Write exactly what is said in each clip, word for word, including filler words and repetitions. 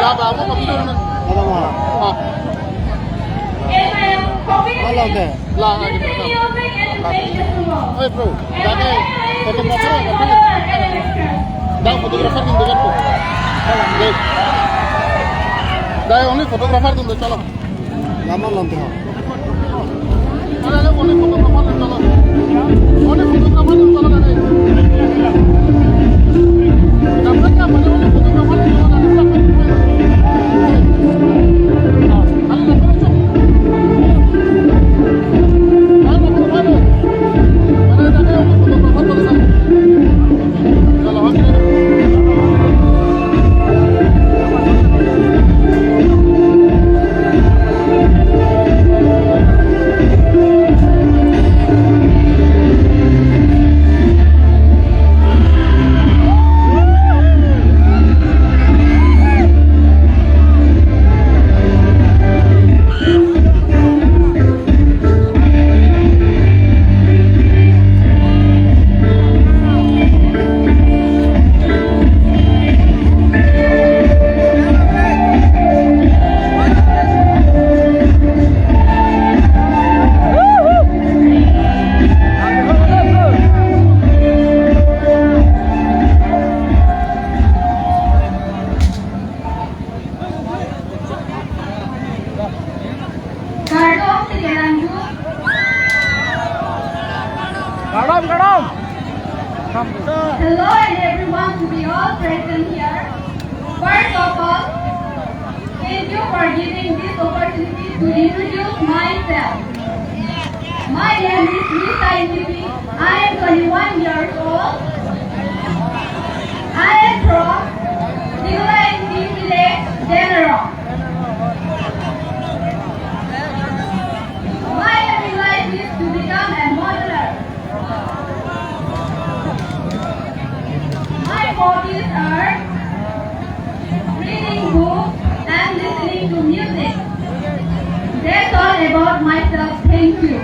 Apa, apa, apa, apa? Apa, apa? Ah. Malam deh. Lah, ah, gitu. Oi, bro. Dake photographer, dake. Dak photographer din deh, bro. Deh. Dak only photographer din deh, chalo. Lama lam teh. Kardom si kelang ju. Kardom, kardom. Hello and everyone to be all present here. First of all, thank you for giving this opportunity to introduce myself. My name is Lisa Ingtipi. I am twenty-one years old. I am from Dingula Ingti village, Denaro. My aim in life is to become a modeler. My hobbies are reading books and listening to music. That's all about myself. Thank you.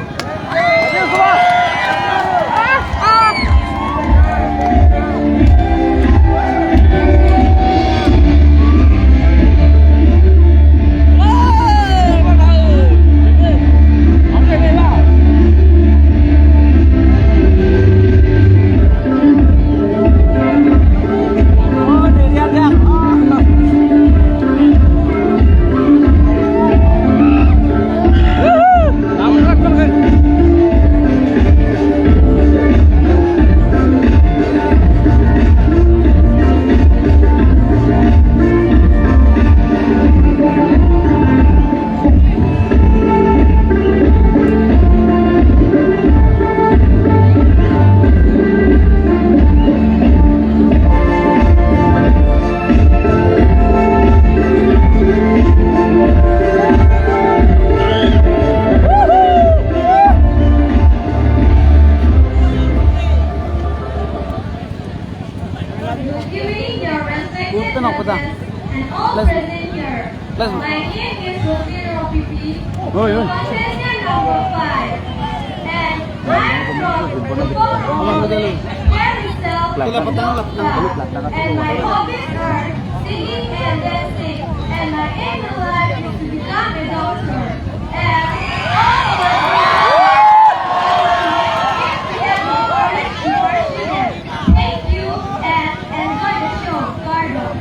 Giving your respected elders and all present here. My name is Rosie Ropipi, contestant number five, and I'm from Rupong Rongkhong village, Kheroni South, Diphu. And my hobbies are singing and dancing, and my aim in life is to become a doctor. And all of us, thank you and enjoy the show. Kardom.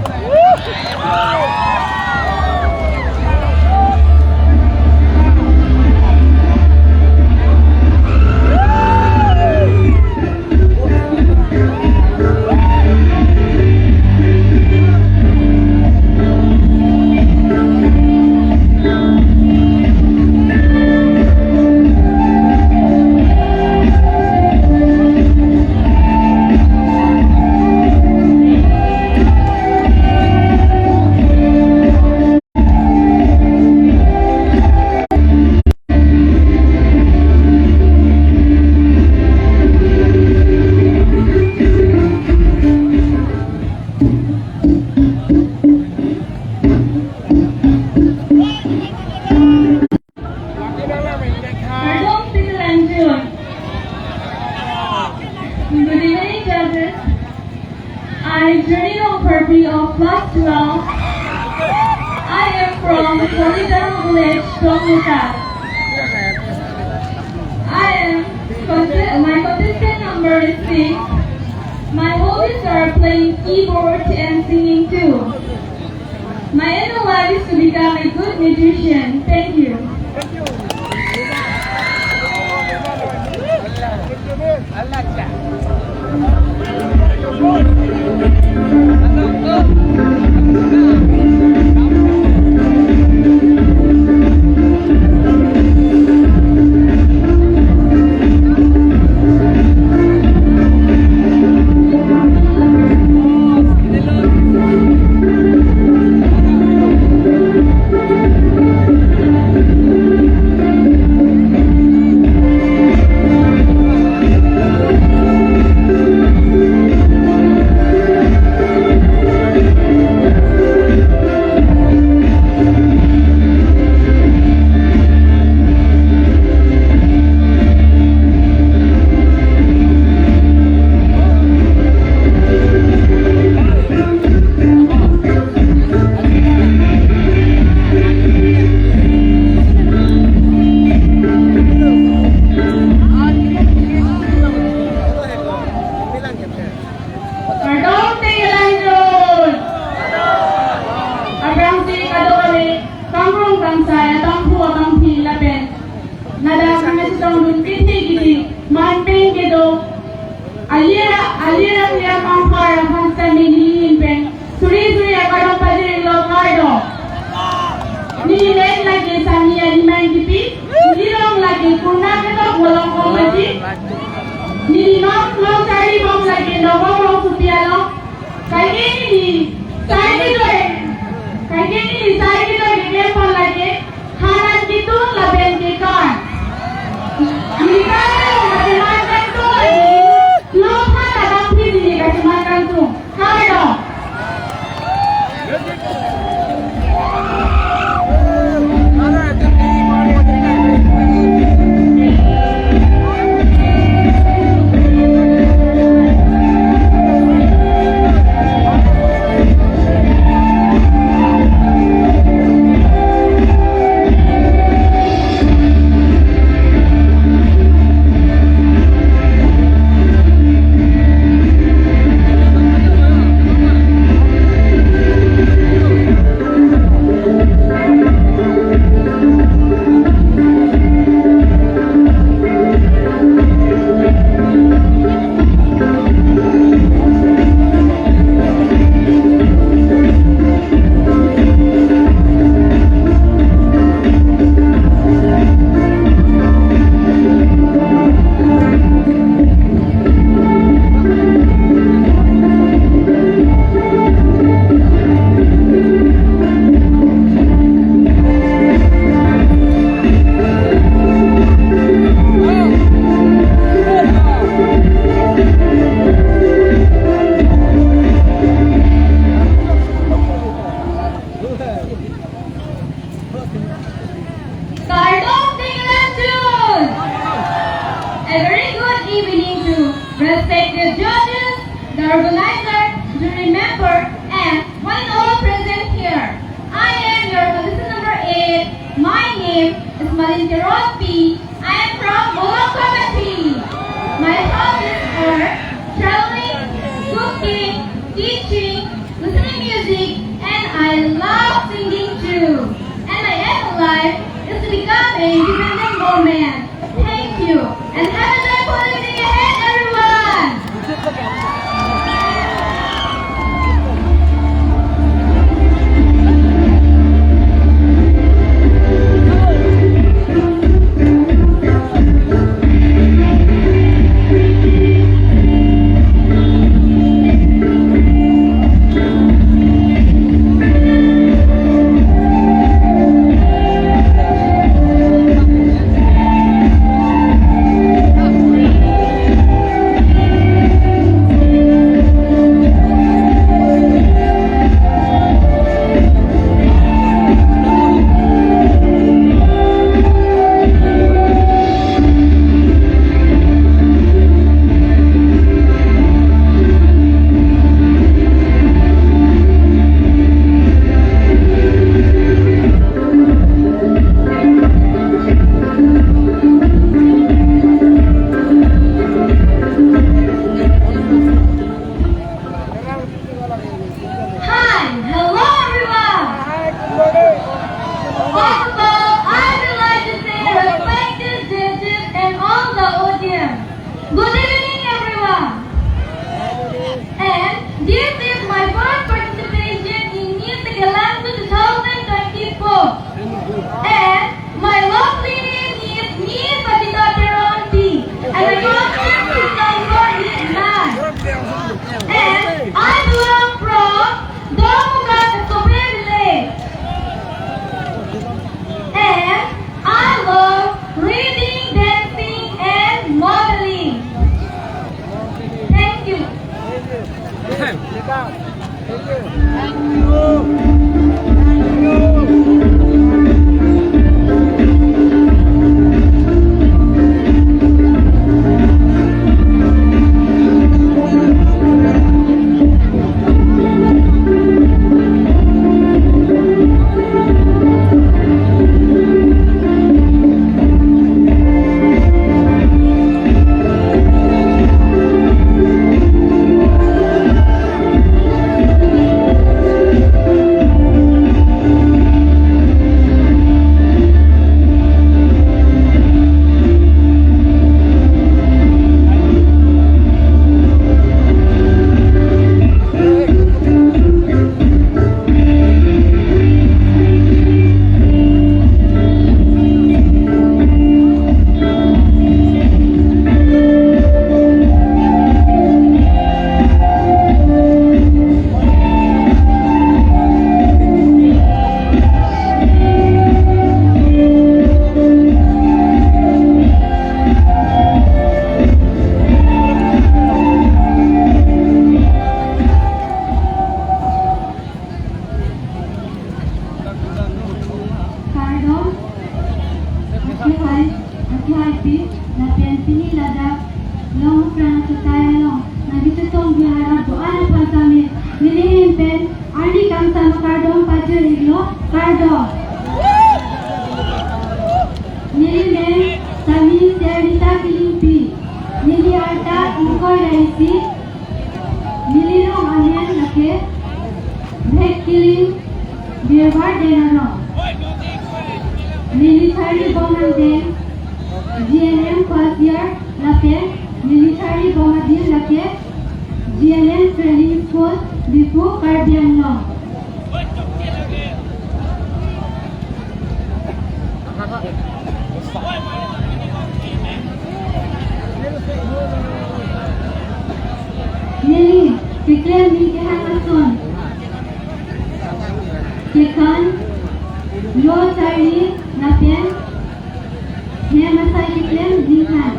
Kardom si kelang ju. Good evening, judges. I am Jenny Rongpharpi of class twelve. I am from Polidang village, Dongmukak. I am, conte-, my contestant number is six. My hobbies are playing keyboard and singing too. My aim in life is to become a good musician. Thank you. Kardom, Tengalang Zone. Aphrangsi kadokave kangrong kangsai, atangphu atangpi lapen ladak kami chetongdun kethe kidi manpeng kedo, alir, alir akliam anghar aphan sitame neli ahin pen suri suri akardom pajirlo, kardom. Neli men lake Sami Animang Kipi, neli rong lake Kurna Ketok Bolong Komaji, neli nok, nok chari bom lake Nogong Rongsopi along. Kaike neli sai kedo, kaike neli sai kedo keklem pon lake hanan kitung lapen kekan. Neli kan lake man kan to lake, lo phan abang phi neli kachiman kangtung. Kardom. Kardom, Tengalang Zone. A very good evening to respected judges, the organizer, jury member, and one and all present here. I am your contestant number eight. My name is Malin Teronpi. I am from Bolong Komaji. My hobbies are traveling, cooking, teaching, listening music, and I love singing too. And my aim in life is to become an independent woman. Thank you, and have a joyful evening ahead, everyone. Kardom, akehai, akehaipi, lapen pini ladak, Longkrang Chotai along, nangkachetong bihara do-an aphan tame, neli ahin pen, arni kangsam akardom pajir-iklo, kardom. Neli men, Sami Serita Kilingpi, neli arta ingkoi ra isi, neli rong amen lake, Bhek Kiling, Birbar Deng arong. Neli charlibom angdeng, G N M first year, lapen neli charlibom adim lake, G N M Training School, Diphu, Karbi Anglong. Neli keklem aning kehang ason, kethan, lo charli lapen hem asai keklem ningkan.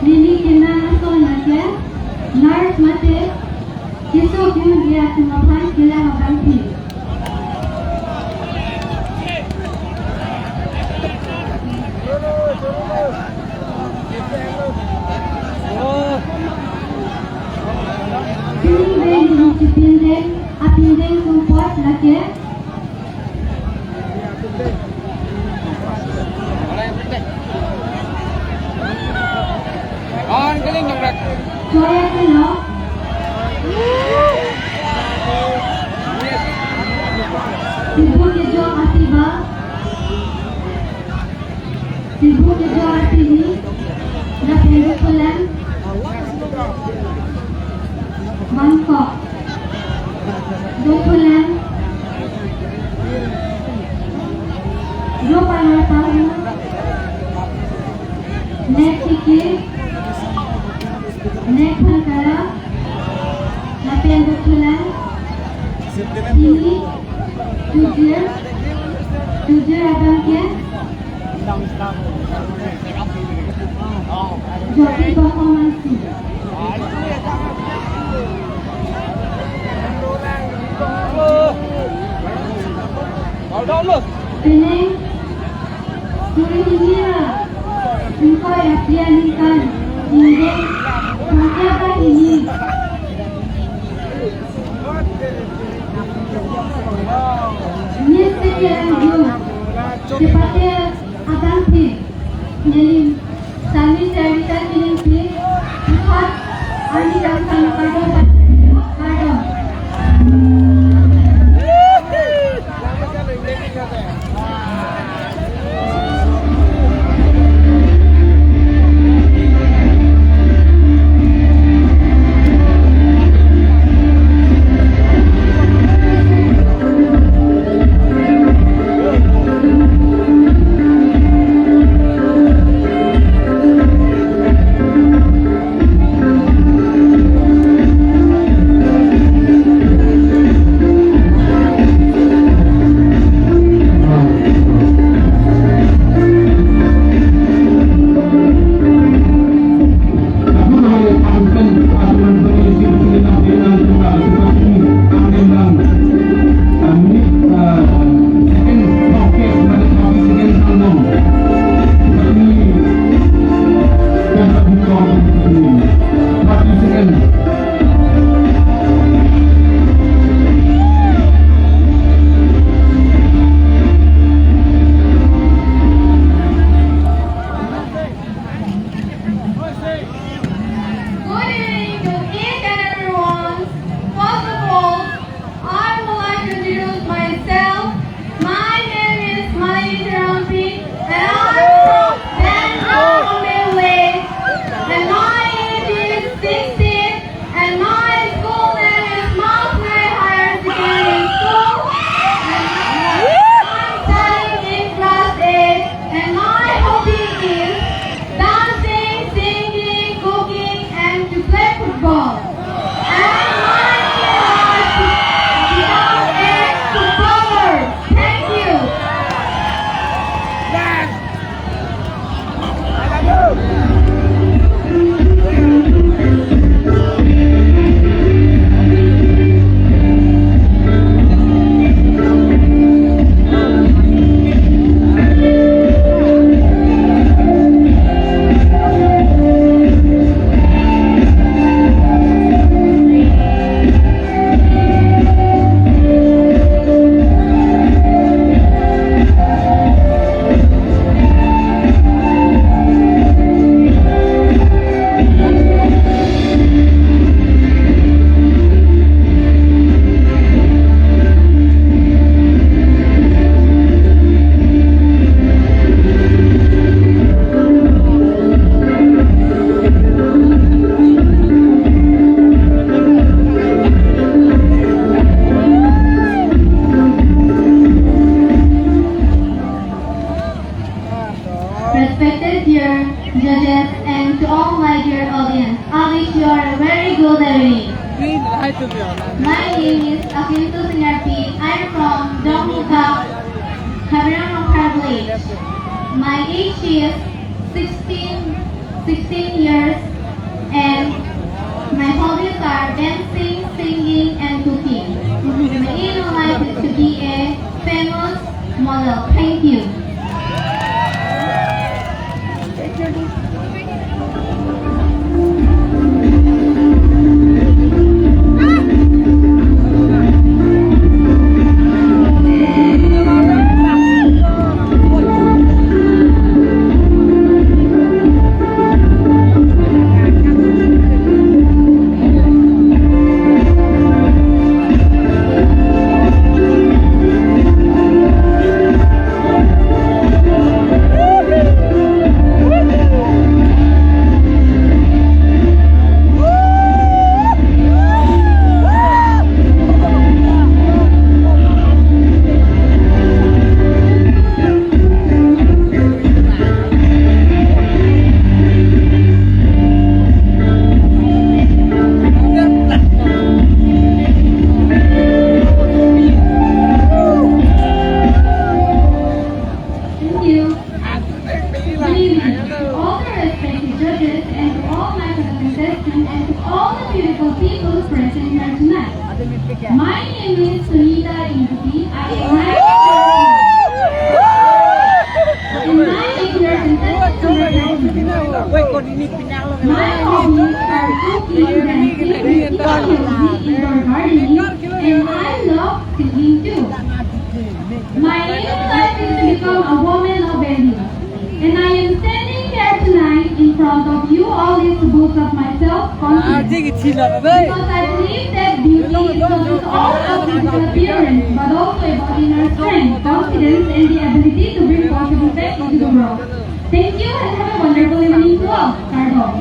Neli kenang ason lake nurse mate keso ke-un-e atum aphan kelang abangphi. Pindeng, pindeng, apindeng sumpot lake. Joya Kilo. Tibu Kejong Atiba. Tibu Kejong Atini. Lapen Dophulang. Bangkok. Dophulang. Dopalor Pahu. Nek Kiki. Nek Phalkara. Lapen Dophulang. Ini. Tujir. Tujir abang ke. Jyoti Bongkomangsi. Penang, suri hini ra ingkoi ra phli aningkan, ingdeng, bangkethom ra hini. Mister K M Jun, chepate abangphi, neli Sami Serita Kilingpi, puthot arni kangsam kardom, kardom. My name is Akintu Singarpi. I'm from Dongmukak, Haberang Rongkhar village. My age is sixteen, sixteen years, and my hobbies are dancing, singing, and cooking. My aim in life is to be a famous model. Thank you. Thank you. Good evening. All the respected judges and to all my fellow contestants and to all the beautiful people present here tonight. My name is Sunita Ingti. I am nine years old. In my eight years in my hobbies are cooking, dancing, indoor gardening, and I love singing too. My aim in life is to become a woman of value. And I am standing here tonight in front of you all is to boast of myself confidence. Because I believe that beauty is not just all about physical appearance, but also about inner strength, confidence, and the ability to bring positive effect into the world. Thank you and have a wonderful evening to all. Kardom.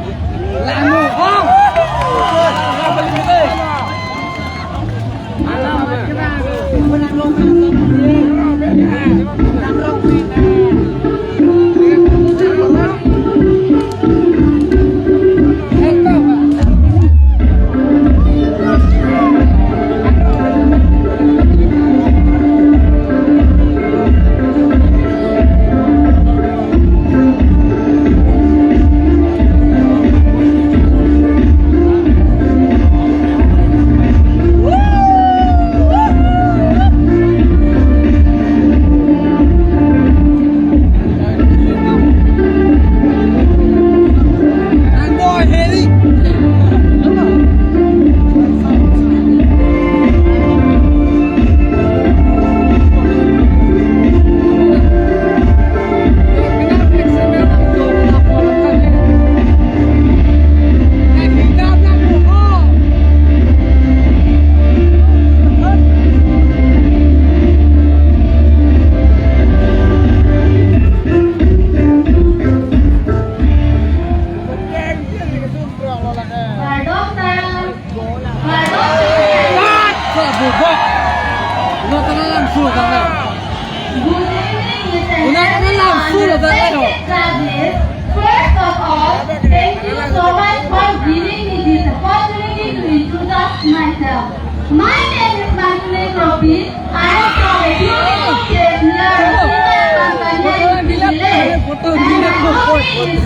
Good evening, Mister Chairman and respected judges. First of all, thank you so much for giving me this opportunity to introduce myself. My name is Mansuni Kropi. I am from a beautiful place near Rasinja Kampania village. And my hobby is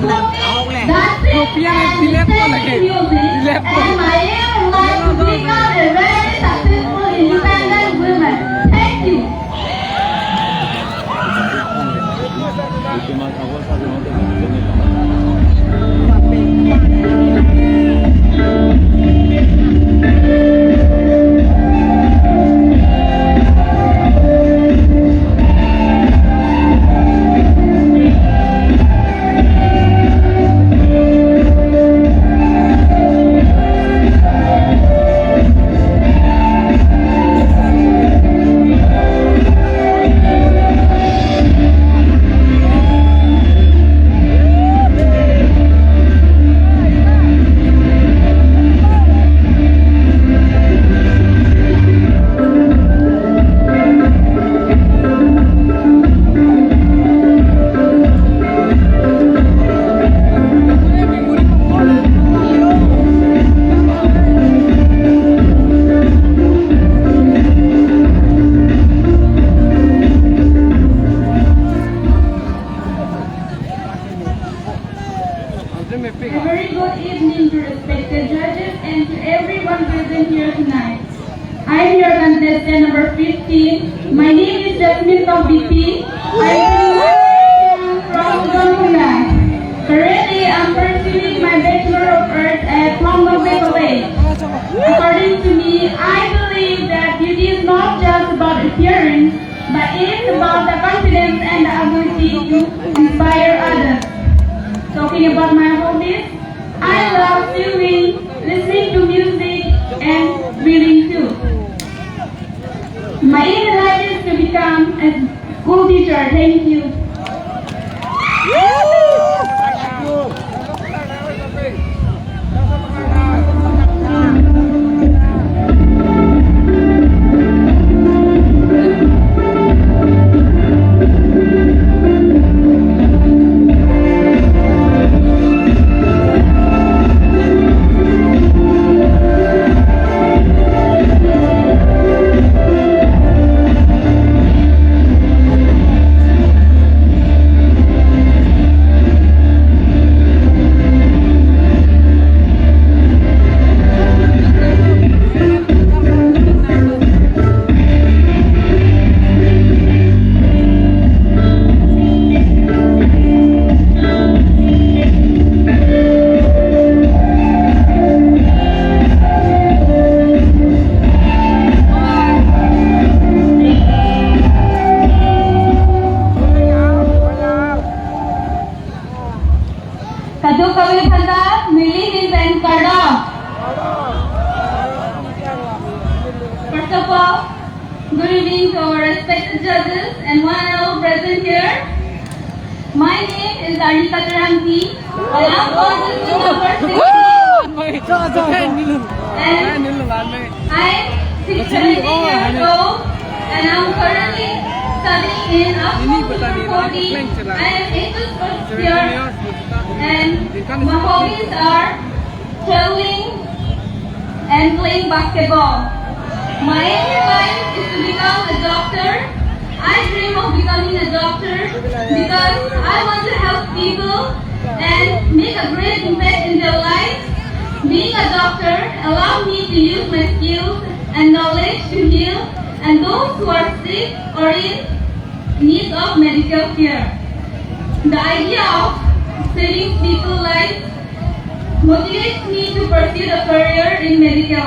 cooking, dancing, and playing music. And my aim in life is to become a very successful independent woman. Thank you. I'm your contestant number fifteen. My name is Jasmine Tokbipi. I'm from Udon Khulai. Currently, I'm pursuing my Bachelor of Arts at Thong Dongpe College. According to me, I believe that beauty is not just about appearance, but it's about the confidence and the ability to inspire others. Talking about my hobbies, I love swimming, listening to music, and reading too. My aim in life is to become a school teacher. Thank you. Kadokave aphanta neli ahin pen kardom. First of all, good evening to our respected judges and one and all present here. My name is Arnika Terangpi, and I'm from school number sixteen. And I am sixteen years old, and I'm currently studying in Upper forty. I am into sports here, and my hobbies are traveling and playing basketball. My aim in life is to become a doctor. I dream of becoming a doctor because I want to help people and make a great impact in their lives. Being a doctor allows me to use my skills and knowledge to heal and those who are sick or in need of medical care. The idea of saving people's lives motivates me to pursue a career in medical.